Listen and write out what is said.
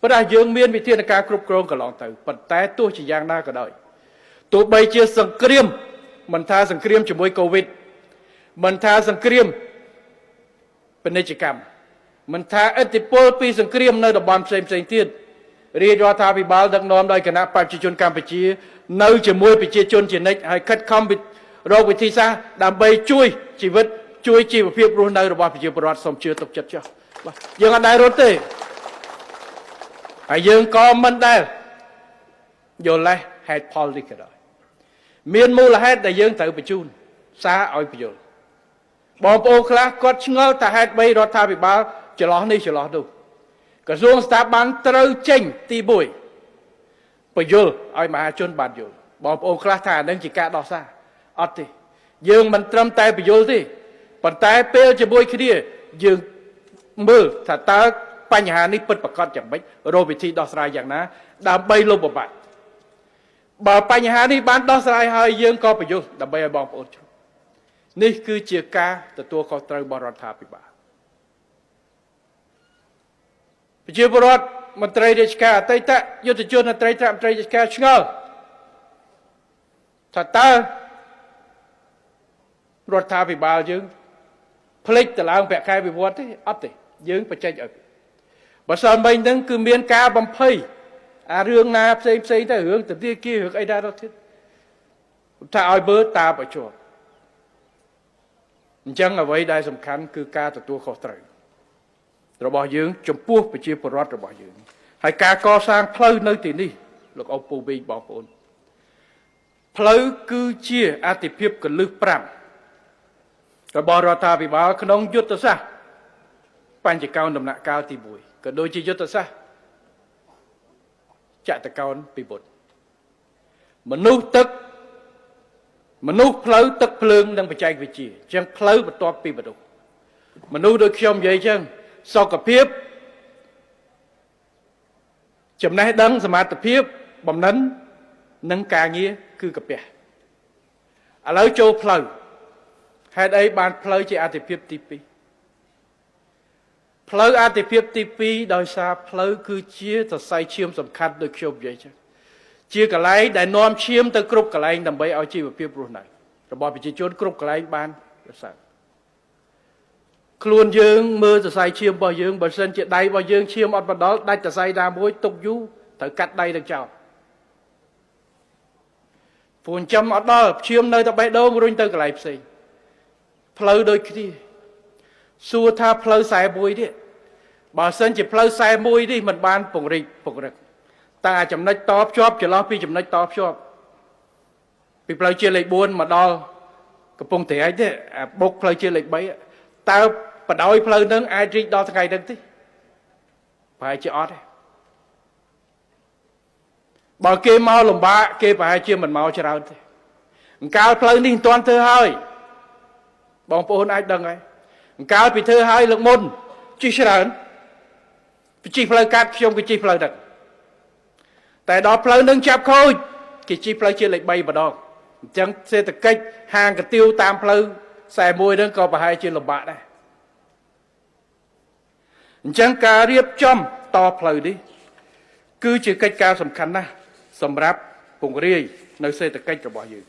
ប៉ុន្តែយើងមានវិធានការគ្រប់គ្រងកន្លងទៅប៉ុន្តែទោះជាយ៉ាងណាក៏ដោយទោះបីជាសង្គ្រាមមិនថាសង្គ្រាមជាមួយកូវីដមិនថាសង្គ្រាមពាណិជ្ជកម្មមិនថាឥទ្ធិពលពីសង្គ្រាមនៅតំបន់ផ្សេងផ្សេងទៀតរាជរដ្ឋាភិបាលដឹកនាំដោយគណៈប្រជាជនកម្ពុជានៅជាមួយប្រជាជនជានិច្ចហើយខិតខំរកវិធីសាស្ត្រដើម្បីជួយជីវិតជួយជីវភាពរស់នៅរបស់ប្រជាពលរដ្ឋសូមជឿទុកចិត្តចុះបាទយើងអត់ដែលរត់ទេហើយយើងក៏មិនដែលយល់លេសហេតុផលនេះក៏ដោយមានមូលហេតុដែលយើងត្រូវបញ្ជូនសារឲ្យបញ្យល់បងប្អូនខ្លះគាត់ឆ្ងល់ថាហេតុបីរដ្ឋាភិបាលចន្លោះនេះចន្លោះនោះក្រសួងស្ថាប័នត្រូវចេញទី1បញ្យល់ឲ្យមហាជនបានយល់បងប្អូនខ្លះថាអានឹងជាការដោះសារអត់ទេយើងមិនត្រឹមតែបញ្យល់ទេប៉ុន្តែពេលជាមួយគ្នាយើងមើលថាតើបញ្ហានេះពិតប្រាកដយ៉ាងម៉េចរកវិធីដោះស្រាយយ៉ាងណាដើម្បីលុបបំបាត់បើបញ្ហានេះបានដោះស្រាយហើយយើងក៏បញ្យល់ដើម្បីឲ្យបងប្អូនជ្រុំនេះគឺជាការទទួលខុសត្រូវរបស់រដ្ឋាភិបាលប្រជាពលរដ្ឋមន្ត្រីរាជការអតីតយុទ្ធជនអតីតមន្ត្រីរាជការឆ្ងល់ថាតើរដ្ឋាភិបាលយើងភ្លេចទៅឡើងប្រាក់ខែវិវត្តទេអត់ទេយើងបញ្ចេញឲ្យបើសិនមិញហ្នឹងគឺមានការបំភ័យអារឿងណាផ្សេងផ្សេងទៅរឿងទលាគារឿងអីដែរទៅទៀតថាឲ្យមើលតាមឲ្យជាប់អញ្ចឹងអ្វីដែលសំខាន់គឺការទទួលខុសត្រូវរបស់យើងចំពោះប្រជាពលរដ្ឋរបស់យើងហើយការកសាងផ្លូវនៅទីនេះលោកអ៊ំពូវិញបងប្អូនផ្លូវគឺជាអតិភិបកលឹះ5របស់រដ្ឋាភិបាលក្នុងយុទ្ធសាស្ត្របញ្ចកោណដំណាក់កាលទី1ក៏ដូចជាយុទ្ធសាស្ត្រចតុកោណពិបុត្រមនុស្សទឹកមនុស្សផ្លូវទឹកភ្លើងនិងបច្ចេកវិទ្យាអញ្ចឹងផ្លូវបន្ទាប់ពីមនុស្សមនុស្សដូចខ្ញុំនិយាយអញ្ចឹងសុខភាពចំណេះដឹងសមត្ថភាពបំណិននិងការងារគឺកាពះឥឡូវចូលផ្លូវហេតុអីបានផ្លូវជាអតិភិបទី2ផ្លូវអតិភិបទី2ដោយសារផ្លូវគឺជាសរសៃឈាមសំខាន់ដូចខ្ញុំនិយាយចឹងជាកន្លែងដែលនាំឈាមទៅគ្រប់កន្លែងដើម្បីឲ្យជីវភាពរស់នៅរបស់ប្រជាជនគ្រប់កន្លែងបានប្រសើរខ្លួនយើងមើលសរសៃឈាមរបស់យើងបើសិនជាដៃរបស់យើងឈាមអត់បដល់ដាច់សរសៃណាមួយទុកយូរត្រូវកាត់ដៃទៅចោលព្រោះចិញ្ចឹមអត់ដល់ឈាមនៅតែបេះដូងរុញទៅកន្លែងផ្សេងផ្លូវដូចគ្នាសួរថាផ្លូវ41នេះបើសិនជាផ្លូវ41នេះមិនបានពង្រីកពង្រឹងតើចំណុចតភ្ជាប់ចន្លោះពីចំណុចតភ្ជាប់ពីផ្លូវជាតិលេខ4មកដល់កំពង់ត្រែកទេអាបុកផ្លូវជាតិលេខ3តើបដោយផ្លូវនឹងអាចរីកដល់ថ្ងៃហ្នឹងទេប្រហែលជាអត់ទេបើគេមកលំបាកគេប្រហែលជាមិនមកច្រើនទេអង្កាលផ្លូវនេះមិនទាន់ធ្វើហើយបងប្អូនអាចដឹងហើយអង្កាលពីធ្វើហើយលើកមុនជិះច្រើនជិះផ្លូវកាត់ខ្ញុំក៏ជិះផ្លូវហ្នឹងតែដល់ផ្លូវនឹងចាប់ខូចគេជិះផ្លូវជាតិលេខ3ម្ដងអញ្ចឹងសេដ្ឋកិច្ចហាងកាទៀវតាមផ្លូវ41ហ្នឹងក៏ប្រហែលជាលំបាកដែរអញ្ចឹងការរៀបចំតផ្លូវនេះគឺជាកិច្ចការសំខាន់ណាស់សម្រាប់ពង្រាយនៅសេដ្ឋកិច្ចរបស់យើង